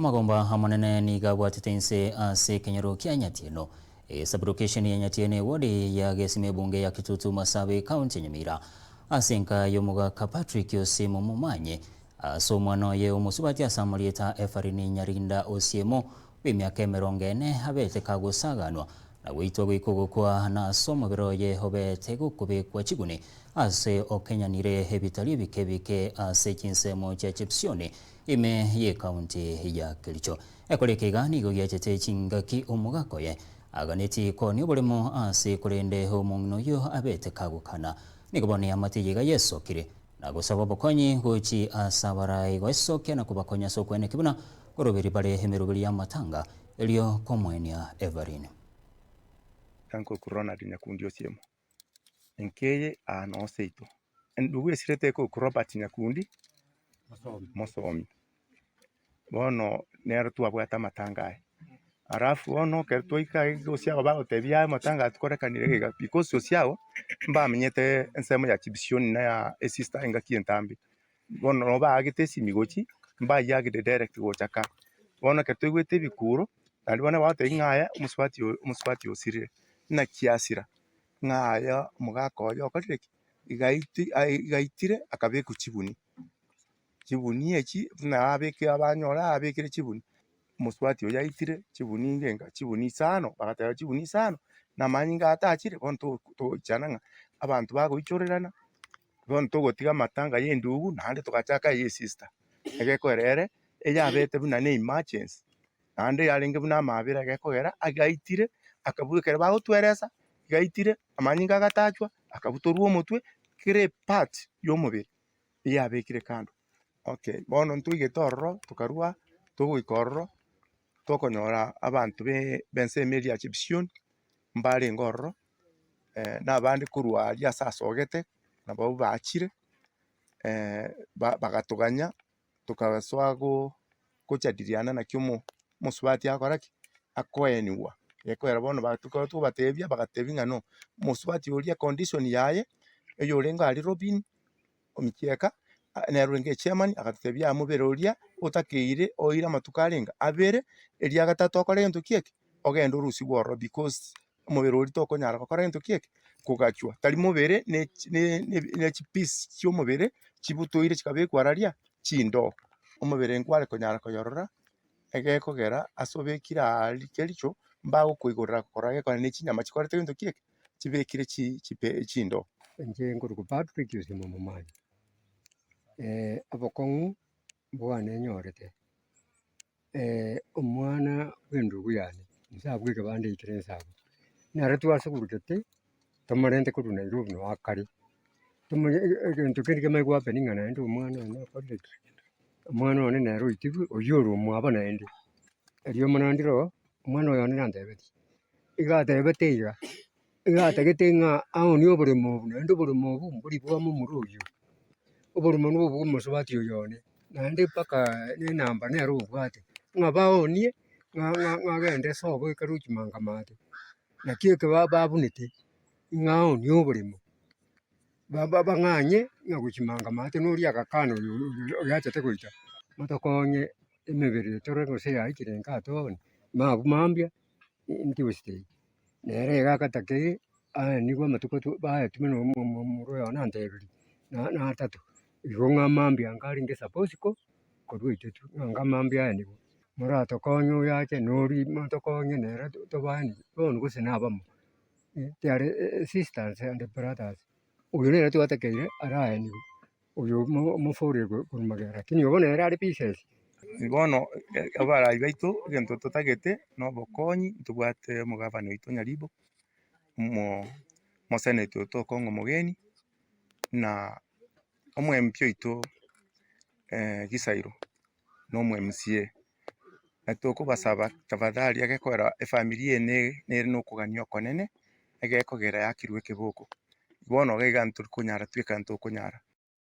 Amagomba amanene nigo abwatete inse ase ekenyoro kia Nyatieno, esabulokesheni ya Nyatieno ewodi ya Gesima ebunge ya Kitutu Masabe ekaunti ya Nyamira. Ase enka y'omogaka Patrick Osiemo Momanyi, ase omwana oye omosubati ase amarieta Efarini Nyarinda Osiemo bw'emiaka emerongo ene abete kagosaganwa na goitwa goika ogokwa na ase omobere oye obete gokobekwa chiguni ase okenyanire ebitari ebike ebike ase chinsemo chia Chepsioni ime y'ekaunti ya Kericho. Ekori eke iga nigo giachete chingaki omogaka oye aganetie koonia oboremo ase korende omong'ina oyio abete kagokana. Nigo bono eamate eye iga yesokire na gosaba obokonyi gochi ase abarai goesokia na kobakonya ase okweneki buna koroberi bare emeroberi y'amatanga erio komoenia Evelyn. Uncle Ronald Nyakundi Osiemo, Enkeye aa noo seito. Endugu esirete ekoku Robert Nyakundi mosomi. Bono nero twabwate amatanga aya. Alafu bono ekero twaika iga gose aba bagotebia aya amatanga aya tikorekanire iga iga because gose abo mbamenyete ensemo ya Chibisioni na ya esister engaki entambe. Bono nabo baagete esimi gochia, mbayiagete direct gocha ka. Bono ekero twaigwete ebikuro, naende bono bagotebia ng'a aya omosubati oyo omosubati osirire, naki asira? Ng'a aya omogaka oye okorire ki? Igaiti igaitire akabekwa chibuni, chibuni echi buna abeke abanyore abekire chibuni, omosubati oyo aitire chibuni ngenga chibuni isano, bagateba chibuni isano, na amanyinga atachire bono togoichana ng'a abanto bagoichorerana. Bono togotiga amatanga ya endugu naende togachaka eye esister, egekoera ere eyabete buna ne emergency, naende yarenge buna amabera egekogera agaitire akabua ekero bagotweresa, gaitire amanyinga agatachwa akabutorwa omotwe kera epart ya omobere eyabekire kando. Okay, bono ntoigete ororo tokarwa togoika ororo tokonyora abanto be bensemo eria ya Chepsion mbarenge ororo. na abande korwa aria ase asogete, nabwo bachire bagatoganya tokasoa gochadiliana naki omosubati agokora ki? Akoenigwa. Gekogera bono ekero tokobatebia bagatebia ng'a no, omosubati oria econdition yaye, oyorenge aria Robin omichieka, nere orenge echairman agatotebia yaya mobere oria otakeire oire amatuko arenge abere, eria gatato okore gento ki eke? Ogende orusigwe ororo because omobere oria tokonyara gokora gento ki eke? Kogachwa. Tari mobere ne chi ne chipiece chiomobere chibutoire chikabekwa araria chindoo. Omobere nkware konyara koyorora, egekogera ase obekire aaria kericho, mbagokoigorera korora gekogera ne chinyama chikorete gento ki eke? Chibekire chi chipe chindoo. Inche nkorokwa Patrick Osiemo Momanyi, obokong'u bwane nyorete. Omwana bw'endugu yane, inse abwo ekebanda ekere inse abwo, nere twasugurugete tomorente korwa Nairobi noo akare, tomonye egento kende kemanye go happen ng'a naende omwana one okorire ki? Omwana one nere oitirwe, oywo ore omwabo naende. Erio mono ndire oo, omwana oyo one nantebetie, iga atebete iga. Iga atagete ng'a aonie oboremo obo, naende oboremo obo mbori bwa momura oyio, oboremo nobwo bwa omosubati oyo one, naende mpaka na enamba nere obwate, ng'a baonie ng'a ng'a ng'a agende sobo ekero ochimangamate. Naki eke ba babunete, ng'a aonie oboremo, ba ba bang'anye ng'a gochimangamate noria agakana oyo oyo oyoachete goita. Motokonye emebere tore gose yaikire nka tooni, mabwo mambia. Tuesday, nere iga agatakeire aenigwe amatuko tu baetwe na omomura oyo one antebirie, na na atato, igo ng'a mambia nkarenge supposed ko korwa oitetwe, ng'a nga mambia aenigwe. Moratokonye oyo ache noria motokonye nere tobaenigwe, bono gose na abamo, tiare sisters and brothers, oyo nere twatakeire araenigwe. Oyo omoforie korwa magega, lakini obo nere are pieces. Bono abarai baito egento totagete na obokonyi ntobwate omogavana oito Nyaribo, omoseneta oito Okong'o Omogeni, na omo MP oito Gisairo, na omo MCA. Na tokobasaba tafadhali egekogera efamiri eye nere na okogania okonene, egekogera yakirwe ekeboko. Bono iga iga ntori konyara tweka ntokonyara.